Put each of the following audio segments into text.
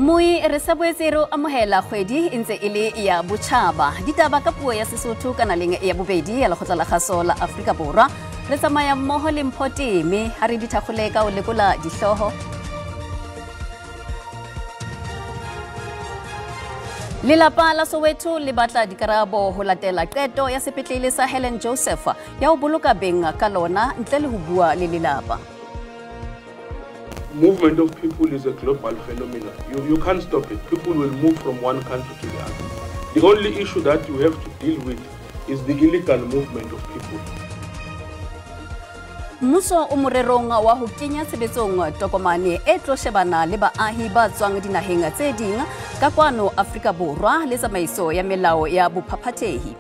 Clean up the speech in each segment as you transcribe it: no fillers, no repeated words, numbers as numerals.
Moi re sa boetse re amohela kgwedi e ntse e le ya botjhaba. Ditaba ka puo ya Sesotho kanaleng ya bobedi ya Lekgotla la Kgaso la Afrika Borwa. Re tsamaya mmoho le Mpho Teme ha re dithakgole ka ho lekola dihlooho. Lelapa la Soweto le batla dikarabo ho latela qeto ya sepetlele sa Helen Joseph ya ho boloka beng ka lona ntle le ho bua le lelapa. Movement of people is a global phenomenon. You can't stop it. People will move from one country to the other. The only issue that you have to deal with is the illegal movement of people. Mmuso o morerong wa ho kenya tshebetsong tokomane e tlo shebana le baahi ba tswang dinaheng tse ding ka kwano Afrika Borwa le tsamaiso ya melao ya bophaphathehi.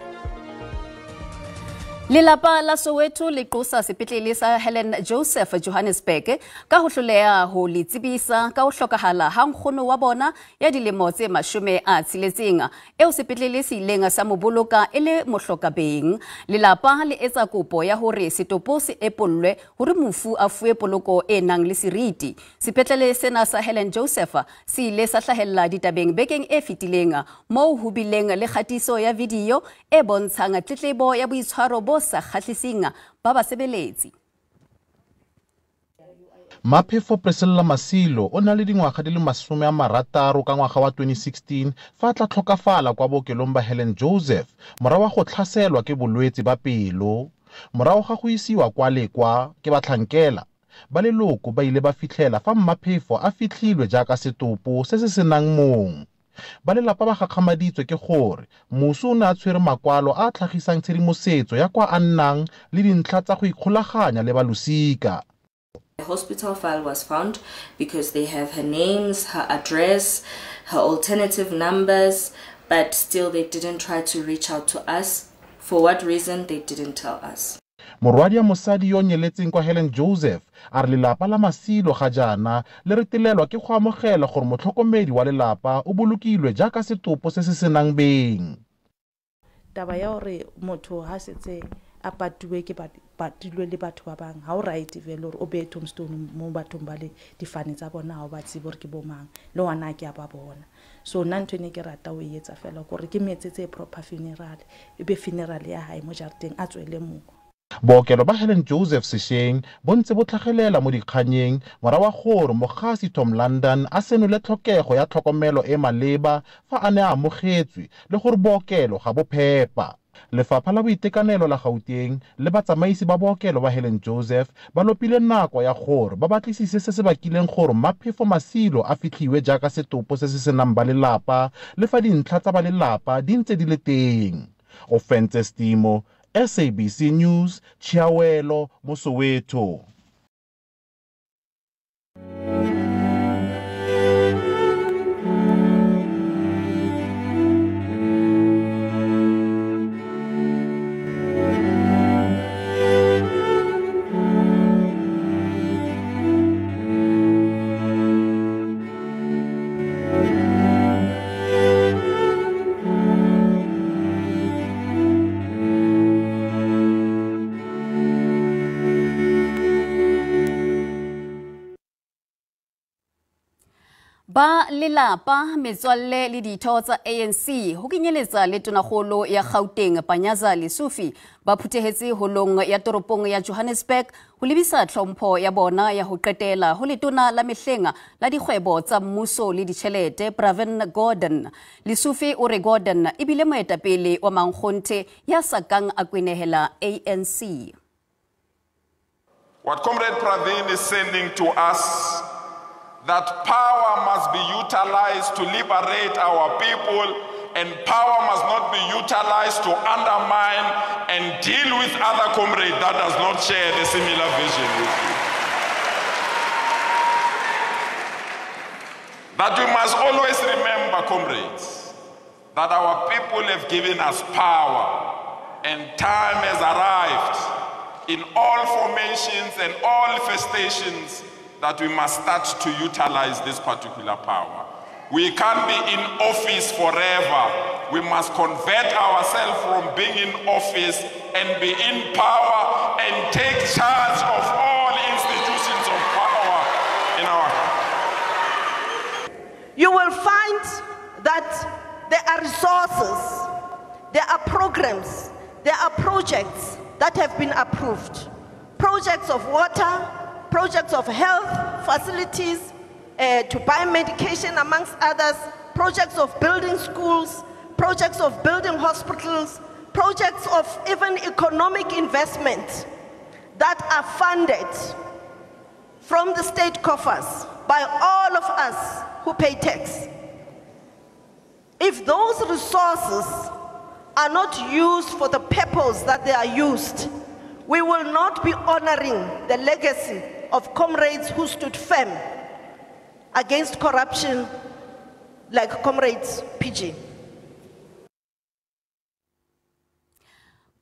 Lelapa la Soweto le qosa sepetlele sa Helen Joseph Johannesburg ka ho hloleha ho le tsebisa ka ho hlokahala ha nkgono wa bona ya dilemo tse 60 eo sepetlele se ileng sa mo boloka e le mohlokabeng. Lelapa le etsa kopo ya hore setopo se epollwe hore mofu a fuwe poloko e nang le seriti. Sepetlele sena sa Helen Joseph se ile sa hlahella ditabeng bekeng e fetileng moo ho bileng le kgatiso ya video e bontshang tletlebo ya boitshwaro bo sa kgahliseng ba basebeletsi. Maphefo Priscilla Masilo o na le dingwaga di le 60 ka ngwaga wa 2016 fa tla tlhokafala kwa bookelong ba Helen Joseph morago ga go tlhaselwa ke bolwetse ba pelo. Morago ga go isiwa kwa le kwa ke batlhankela ba leloko ba ile ba fitlhela fa Mmaphefo a fitlhilwe jaaka setopo se se senang mong. Ba lelapa ba gakgamaditswe ke gore mosu o ne a tshwere makwalo a tlhagisang tshedimosetso ya kwa a nnang le dintlha tsa go ikgolaganya le ba losika. The hospital file was found because they have her names, her address, her alternative numbers, but still they didn't try to reach out to us. For what reason, they didn't tell us. Morwadi ya mosadi yo nyeletseng kwa Helen Joseph a re lelapa la Masilo ga jaana le retelelwa ke go amogela gore motlhokomedi wa lelapa o bolokilwe jaaka setopo se se senang beng. Taba ya hore motho ha setse a patuwe ke patilwe le batho ba bang ha o right vele hore o be tombstone mo bathong ba le difane tsa bona ha o ba tsebe hore ke bo mang le wona ke a ba bona. So nna ntho ene ke rata o etsa fela gore ke metsetse proper funeral e be funeral ya hae mo jarateng a tswele mo. Bookelo ba Helen Joseph sešweng bo ntse bo tlhagelela mo dikganyeng morago ga gore mogasi Tom London a senole tlhokego ya tlhokomelo e maleba fa a ne a amogetswe le gore bookelo ga bo phepa. Lefapha la Boitekanelo la Gauteng le batsamaisi ba bookelo ba Helen Joseph ba lopile nako ya gore ba batlisise se se bakileng gore Maphefo Masilo a fitlhiwe jaaka setopo se se senang ba lelapa le fa dintlha tsa ba lelapa di ntse di le teng. Ofentse Stimo, SABC News, Chiawelo, Soweto. Ba lelapa metswalle le ditho tsa ANC ho kenyeletsa le tonakgolo ya Gauteng Panyaza Lesufi ba phuthehetse holong ya toropong ya Johannesburg ho lebisa tlhompho ya bona ya ho qetela ho letona la mehleng la dikgwebo tsa mmuso le ditjhelete Pravin Gordhan. Lesufi o re Gordhan ebile moetapele wa mankgonthe ya sa kang a kwenehela ANC. What Comrade Pravin is sending to us, that power must be utilized to liberate our people, and power must not be utilized to undermine and deal with other comrades that does not share the similar vision with you. That we must always remember, comrades, that our people have given us power, and time has arrived in all formations and all festations that we must start to utilize this particular power. We can't be in office forever. We must convert ourselves from being in office and be in power and take charge of all institutions of power in our hands. You will find that there are resources, there are programs, there are projects that have been approved. Projects of water, projects of health facilities, to buy medication amongst others, projects of building schools, projects of building hospitals, projects of even economic investment that are funded from the state coffers by all of us who pay tax. If those resources are not used for the purpose that they are used, we will not be honoring the legacy of comrades who stood firm against corruption like Comrades PG.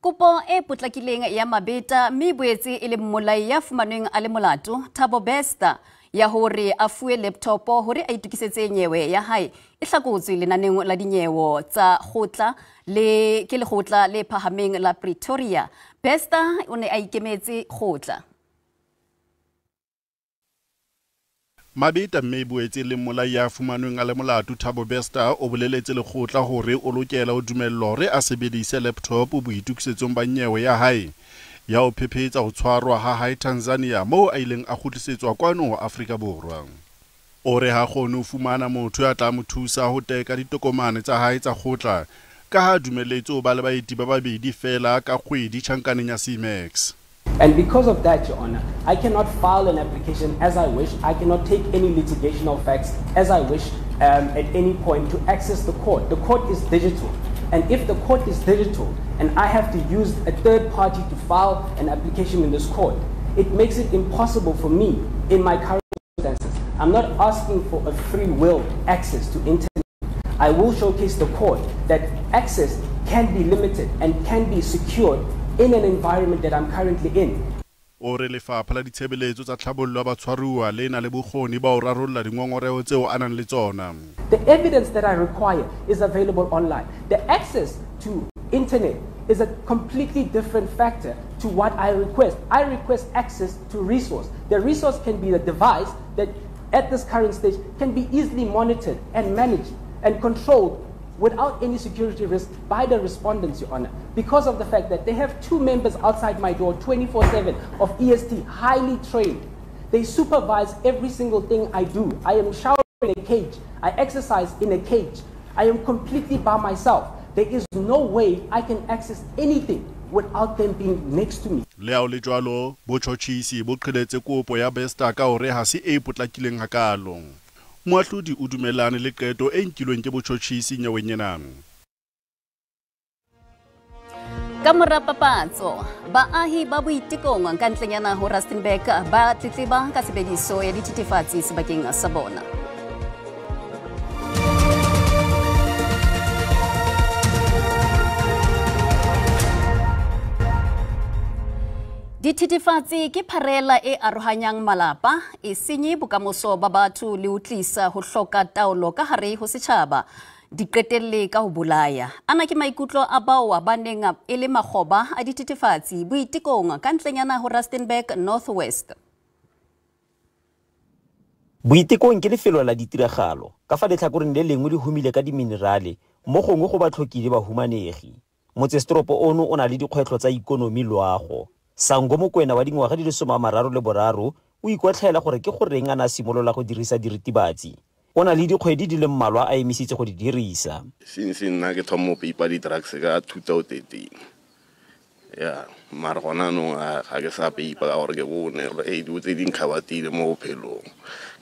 Kopo e potlakileng ya mabeta mme boetse e le mmolai ya fumanweng a le molato Thabo Bester ya hore a fuwe laptop hore a itokisetse nyewe ya hae e hlakotswe lenaneng la dinyewo tsa kgotla le ke lekgotla le phahameng la Pretoria. Bester o ne a ikemetse kgotla. Mabeta mme boetse le mmolai ya fumanweng a le molato Thabo Bester o boleletse lekgotla hore o lokela ho dumellwa hore a sebedise laptop boitokisetsong ba nyewe ya hae ya ho phephetsa ho tshwarwa ha hae Tanzania moo a ileng a kgutlisetswa kwano ho Afrika Borwa. O re ha kgone ho fumana motho ya tla mo thusa ho teka ditokomane tsa hae tsa kgotla ka ha dumelletse ho ba le baeti ba babedi fela ka kgwedi tjhankaneng ya C-Max. And because of that, Your Honor, I cannot file an application as I wish. I cannot take any litigational facts as I wish at any point to access the court. The court is digital. And if the court is digital and I have to use a third party to file an application in this court, it makes it impossible for me in my current circumstances. I'm not asking for a free will access to internet. I will showcase the court that access can be limited and can be secured in an environment that I'm currently in. O re lefapha la ditshebeletso tsa tlhabollo ya batshwaruwa le na le bokgoni ba ho rarolla dingongoreo tseo a nang le tsona. The evidence that I require is available online. The access to internet is a completely different factor to what I request. I request access to resource. The resource can be the device that at this current stage can be easily monitored and managed and controlled without any security risk by the respondents, Your Honor, because of the fact that they have two members outside my door 24/7 of EST, highly trained. They supervise every single thing I do. I am showering in a cage. I exercise in a cage. I am completely by myself. There is no way I can access anything without them being next to me. Le ha ho le jwalo, botjhotjhisi bo qheletse kopo ya Bester ka hore ha se e potlakileng hakalo. Moahlodi o dumellane le qeto e nkilweng ke botjhotjhisi nyeweng ena. Ka mora papatso, baahi ba Boitekong ka ntlenyana ho Rustenburg ba tletleba ka tshebediso ya dithethefatsi sebakeng sa bona. Dithethefatsi ke pharela e arohanyang malapa, e senye bokamoso ba batho le ho tlisa ho hloka taolo ka hare ho setjhaba. Di qetelle ka ho bolaya. Ana ke maikutlo a bao ba neng e le makgoba a dithethefatsi Boitekong ka ntlenyana ho Rustenburg North West. Boitekong ke lefelo la ditiragalo ka fa letlhakoreng le lengwe le humile ka diminerale mo gongwe go batlhoki le bahumanegi. Motsesetoropo ono o na le dikgwetlho tsa ikonomi loago. Sango Mokwena wa dingwaga di le 33 o ikwatlhaela gore ke goreng a na simolola go dirisa diritibatsi. O na le dikgwedi di le mmalwa a emisitse go di dirisa. Since nna ke thoma go peipa di-drugs ka 2013. Ya, mara gona anong ga ke sa peipa ka gore ke bone gore dilo tse di nkgabatile mo bophelong.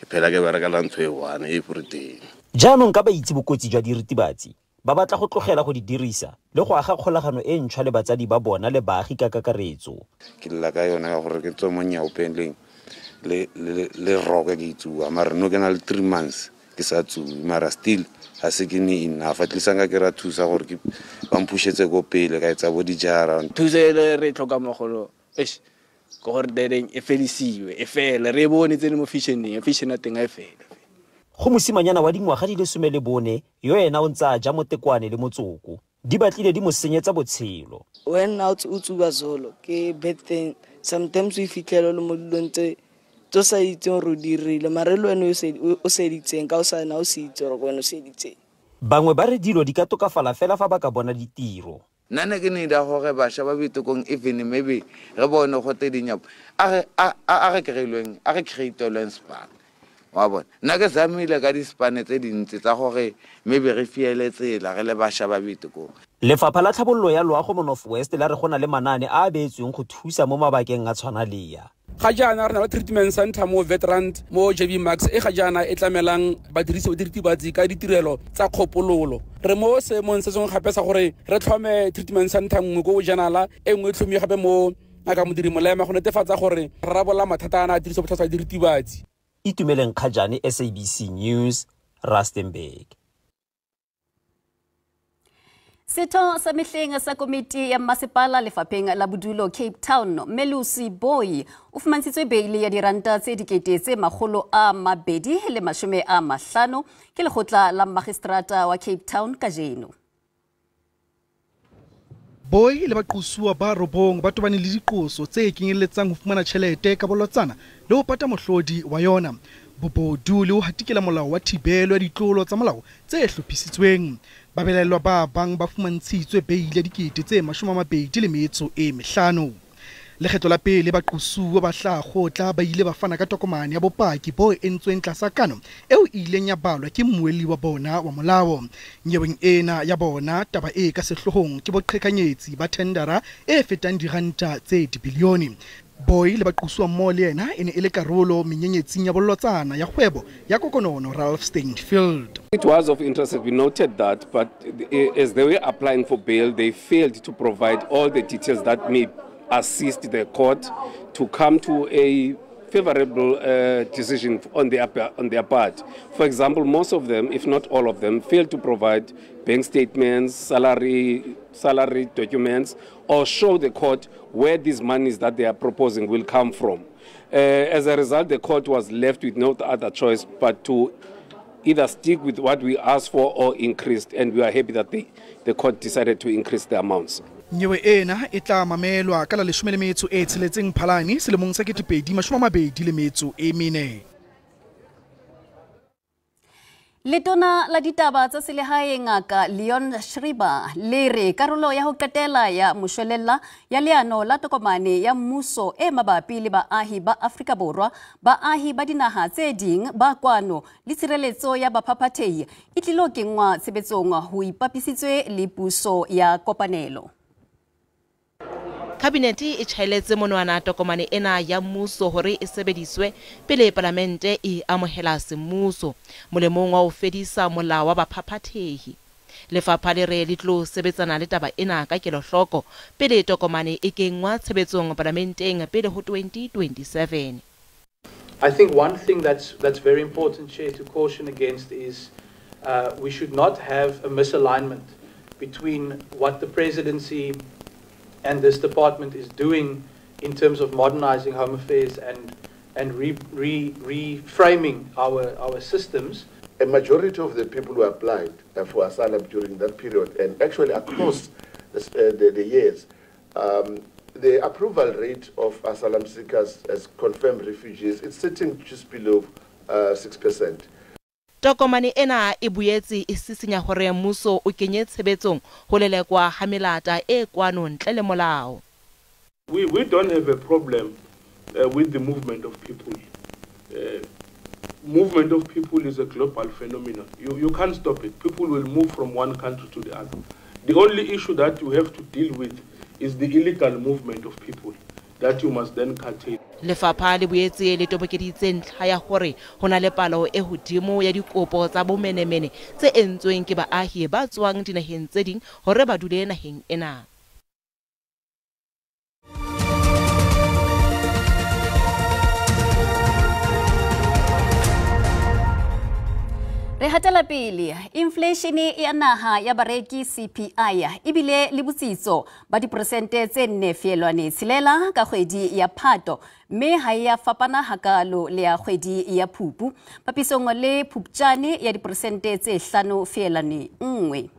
Ke phela ke berekela ntho e one everyday. Jaanong ka ba itse bokotsi jwa diritibatsi, ba batla go tlogela go di dirisa le go aga kgolagano e ntšhwa le batsadi ba bona le baagi ka kakaretso. Ke lla ka yona ka gore ke tswe mo nyaopeng le rock ke itsuwa mara no ke na le 3 months ke sa tsuwe mara still ga se ke ne enough. At least nka ke ra thusa gore ke ba mpushetse ko pele ka etsa bo dijara. Thuso e le re tlhoka mogolo eish ke gore dereng e fedisiwe e fele re bone tsene mo fissioneng e fission teng a e fele. Go mosimanyana wa dingwaga di le 14 yo ena o ntse a ja motekwane le motsoko di batlile di mo senyetsa botshelo. When now o tsuba zolo ke bad thing. Sometimes we fitlhela le mo dilong tse Tse o sa itseng gore o dirile mare le wena o seditseng ka o sa na o se itse gore wena o seditseng. Bangwe ba re dilo di ka tokafala fela fa ba ka bona ditiro. Nna ne ke need-a gore bašwa ba Boitekong even maybe re bone gote dinyapo a re kry-ilweng a re createlweng span wa bona. Nna ke zamile ka dispane tse dintsi tsa gore maybe re fiele tsela re le bašwa ba Boitekong. Lefapha la Tlhabololo ya Loago mo North West la re go na le manaane a a beetsweng go thusa mo mabakeng a tshwana le ya. Ga jaana re na le treatment center mo Veterant mo JB Max e ga jaana e tlamelang badirisi ba diritibatsi ka ditirelo tsa kgopololo. Re mo seemong se sengwe gape sa gore re tlhome treatment center nngwe ko Bojanala, e nngwe e tlhomiwe gape mo Ngaka Modiri Molema go netefatsa gore re rarabolla mathata ana a tiriso botlhaswa ya diritibatsi. Itumeleng Kgajane, SABC News, Rustenburg. Setho sa mehleng sa komiti ya masepala lefapheng la bodulo Cape Town, Melusi Boy, o fumantshitswe beile ya diranta tse 250 ke lekgotla la magistrata wa Cape Town kajeno. Boy le baqosuwa ba 9 ba tobane le diqoso tse kenyelletsang ho fumana tjhelete ka bolotsana le ho pata mohlodi wa yona. Bobodu le ho hatikela molao wa thibelo ya ditlolo tsa molao tse hlophisitsweng. Babelaellwa ba bang ba fumantshitswe beile 25,000. Lekgetlo la pele baqosuwa ba hlaha kgotla ba ile ba fana ka tokomane ya bopaki bo entsweng tlasa kano eo e ileng ya balwa ke mmuelli wa bona wa molao. Nyeweng ena ya bona taba e ka sehloohong ke boqhekanyetsi ba thendera e fetang diranta tse dibilione. Boy le baqosuwa mmoho le yena e ne e le karolo menyenyetsing ya bolotsana ya kgwebo ya kokonono Ralph Steinfeld. It was of interest, we noted that, but as they were applying for bail, they failed to provide all the details that may assist the court to come to a favorable decision on their part. For example, most of them, if not all of them, failed to provide bank statements, salary documents, or show the court where these monies that they are proposing will come from. As a result, the court was left with no other choice but to either stick with what we asked for or increased, and we are happy that the court decided to increase the amounts. Nyewe ena e tla mamelwa ka la 16 Phalane selemong sa 2024. Letona la ditaba tsa selehae Ngaka Leon Schreiber le re karolo ya ho qetela ya moshwelella ya leano la tokomane ya mmuso e mabapi le baahi ba Afrika Borwa, baahi ba dinaha tse ding ba kwano le tshireletso ya baphaphathehi e tlilo kenngwa tshebetsong ho ipapisitswe le puso ya kopanelo. Kabinete e tjhaeletse monwana tokomane ena ya mmuso hore e sebediswe pele palamente e amohela semmuso molemong wa ho fedisa molao wa baphaphathehi. Lefapha le re le tlo sebetsana le taba ena ka kelohloko pele tokomane e kenngwa tshebetsong palamenteng pele ho 2027. I think one thing that's very important, Chair, to caution against is we should not have a misalignment between what the presidency and this department is doing in terms of modernizing Home Affairs and reframing our systems. A majority of the people who applied for asylum during that period, and actually across the years, the approval rate of asylum seekers as confirmed refugees is sitting just below 6%. Tokomane ena e boetse e sisinya hore mmuso o kenye tshebetsong ho lelekwa ha melata e kwano ntle le molao. We don't have a problem with the movement of people. Movement of people is a global phenomenon. You can't stop it. People will move from one country to the other. The only issue that you have to deal with is the illegal movement of people that you must then curtail. Lefapha le boetse le tobokeditse ntlha ya hore ho na le palo e hodimo ya dikopo tsa bomenemene tse entsweng ke baahi ba tswang dinaheng tse ding hore ba dule naheng ena. Re hatela pele, inflation ya naha ya bareki CPI ebile le botsitso ba diperesente tse 4.6 ka kgwedi ya Phato, mme ha ya fapana hakalo le ya kgwedi ya Phupu papisong le Phupjane ya diperesente tse 5.1.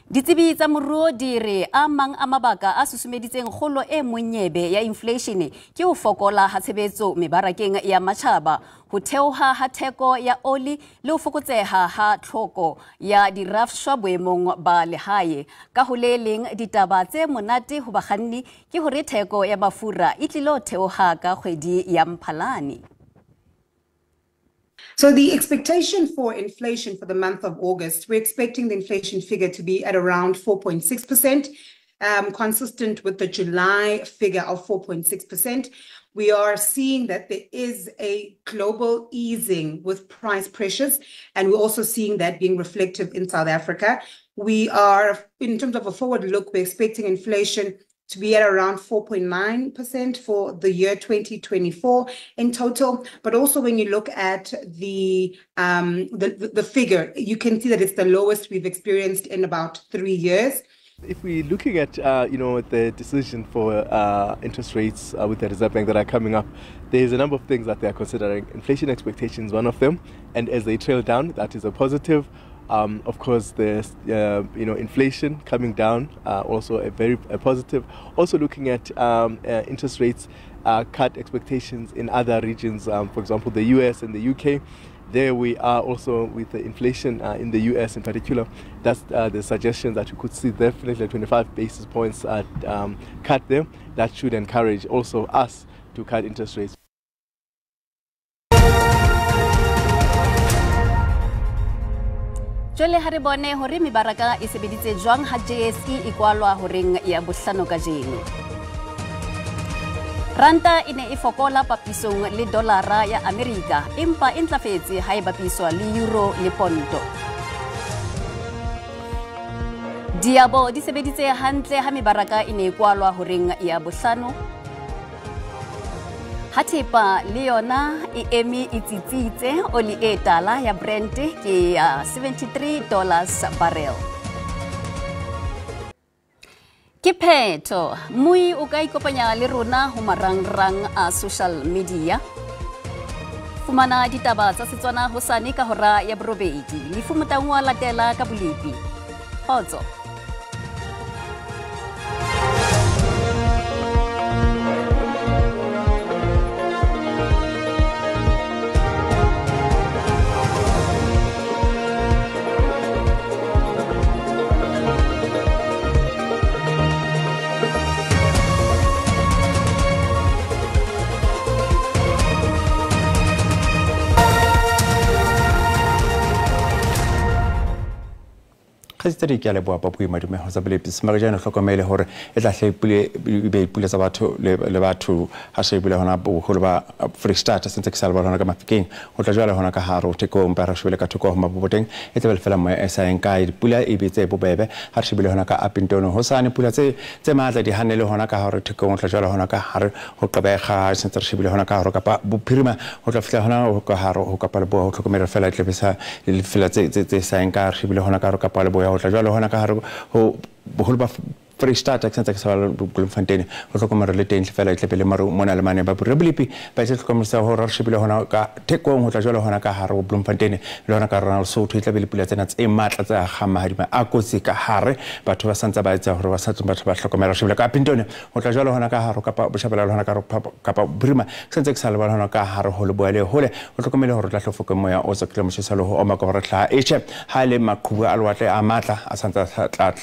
Ditsebi tsa moruo di re a mang a mabaka a susumeditseng kgolo e monyebe ya inflation ke ho fokola ha tshebetso mebarakeng ya matjhaba, ho theoha ha theko ya oli le ho fokotseha ha tlhoko ya dirafshwa boemong ba lehae. Ka ho le leng, ditaba tse monate ho bakganni ke hore theko ya mafura e tlilo theoha ka kgwedi ya Mphalane. So the expectation for inflation for the month of August, we're expecting the inflation figure to be at around 4.6%, consistent with the July figure of 4.6%. We are seeing that there is a global easing with price pressures, and we're also seeing that being reflective in South Africa. We are, in terms of a forward look, we're expecting inflation to be at around 4.9% for the year 2024 in total. But also when you look at the figure, you can see that it's the lowest we've experienced in about 3 years. If we're looking at the decision for interest rates with the Reserve Bank that are coming up, there's a number of things that they are considering. Inflation expectations, one of them, and as they trail down, that is a positive. Of course, there's inflation coming down, also a very positive. Also looking at interest rates cut expectations in other regions, for example, the US and the UK. There we are also with the inflation in the US in particular. That's the suggestion that you could see definitely 25 basis points cut there. That should encourage also us to cut interest rates. Jwale ha re bone hore mebaraka e sebeditse jwang ha JSE e kwalwa horeng ya bohlano kajeno. Ranta e ne e fokola papisong le dolara ya Amerika, empa e ntlafetse ha e bapiswa le euro le ponto. Diabo di sebeditse hantle ha mebaraka e ne e kwalwa horeng ya bohlano. Ha thepa le yona e eme e tsitsitse, oli e tala ya Brent ke ya $73 barrel. Ke phetho, mmui o ka ikopanya le rona ho marangrang a social media. Fumana ditaba tsa Setswana hosane ka hora ya 8. Lefu Motaung wa latela ka bolepi. Kgotso. Kgaitsedi ke a leboha Papuwe Madume tsa bolepi Semarijane hlokomele hore e tla hle pule pule tsa batho le batho ha shebile hona boholo ba Free State sentse ke sa le hona ka Mafikeng ho tla jwale hona ka hare ho Thekong ba re shebile ka thoko ho Maboboteng e tla fela moya e sa eng kae dipula e betse bobebe ha re shebile hona ka Upington ho sane pula tse matla di hanele hona ka hare Thekong ho tla jwale hona ka hare ho Gqeberha sentse re shebile hona ka hare kapa Bophirima ho tla fihla hona ho ka hare ho kapa Leboa ho hlokomela fela e tla besa le fela tse sa eng ka re shebile hona ka hare kapa Leboa ho tla jwale hona ka hare ho boholo ba Free State ke sentse ke sa Bloemfontein ho hlokomela le teng fela e tlepele maru mona le mane ba Borebilipi ba itse hlokomela ho re shebile hona ka Thekong ho tla jwale hona ka hare ho Bloemfontein le hona ka rona Lesotho e tla pula tsena tse matla tsa kgama hadima a kotsi ka hare batho ba santse ba etsa hore ba sa batho ba hlokomela shebile ka Upington ho tla jwale hona ka hare kapa Boshabela le hona ka kapa Bophirima ke sentse ke sa le hona ka hare ho Leboa le hole ho hlokomela hore tla hlofoka moya o tsakile motjheso le ho oma ka hore tla etjhe ha le maqhubu a lewatle a matla a santse tla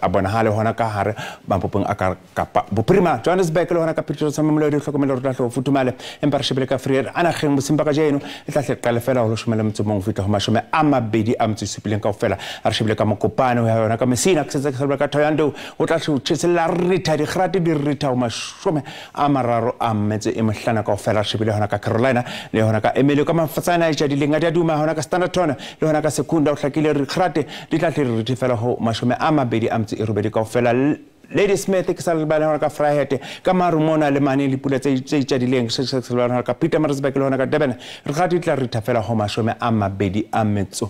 a bonahale hona ka hare Mampopong a kapa Bophirima Johannesburg le hona ka Pretoria sa Mamelodi hlokomela hore tla hlo futhumale empa re shebile ka Vrede anageng bosimba ka jeno e tla hle qale fela ho 18 fihla ho 27 kaofela a re shebile ka Mokopane ho ya yona ka Messina ke sentse ke shebile ka Thohoyandou ho tla hlo tjhesella ritha dikgrate di ritha ho 35 kaofela re shebile hona ka Carolina le hona ka Emilio ka Mafatsana e tjadileng a di a duma hona ka Standerton le hona ka Secunda ho hlakile dikgrate di tla hle rithe fela ho 28 kaofela. Lady Smith ke sa lebale hona ka Vryheid ka maru mona le mane le pula tse tjadileng se se lebale hona ka Pietermaritzburg le hona ka Durban re ga di tla ritha fela ho 28.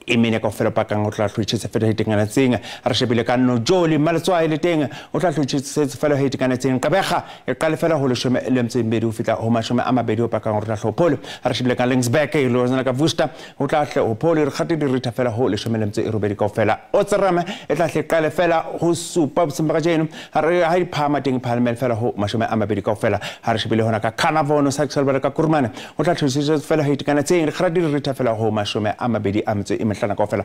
e mene kaofela pakang o tla hlotjhetse fela ho itekanetseng. Re shebile ka Nojoli Maletswai le teng o tla hlotjhetse fela ho itekanetseng. Qabega e qale fela ho 12 ho fihla ho 20 ho pakang o tla hlophole. Re shebile ka Lingsburg e le ka Worcester o tla hle ho phole re kgate di ritha fela ho 18 kaofela. Otserame e tla hle qale fela ho 7 boseng ba kajeno. Re ha di phahama teng phahamele fela ho 20 kaofela. Ha re shebile hona ka Carnarvon sa ka Kurumane o tla hlotjhetse fela ho itekanetseng. Re kgate di ritha fela ho 25 kaofela.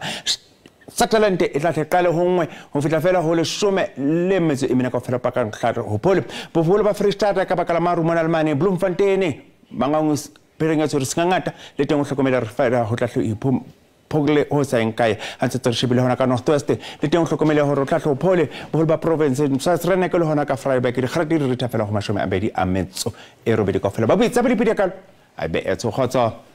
Sutherland e tla qale ho 1 ho fihla fela ho 14 kaofela pakang tlhare ho phole. Boholo ba Free State ka baka la maru mona le mane Bloemfontein Mangaung pereng ya tshwere sengata le teng o hlokomela re fela ho tla hlo phokole ho sa enkae ha ntse re shebile hona ka North West le teng o hlokomele hore o tla hlo phole boholo ba province sa Sreneke le hona ka Vryburg di kgare di ritha fela ho 28 kaofela. Ba boitsa ba dipidi ka a be etso khotso.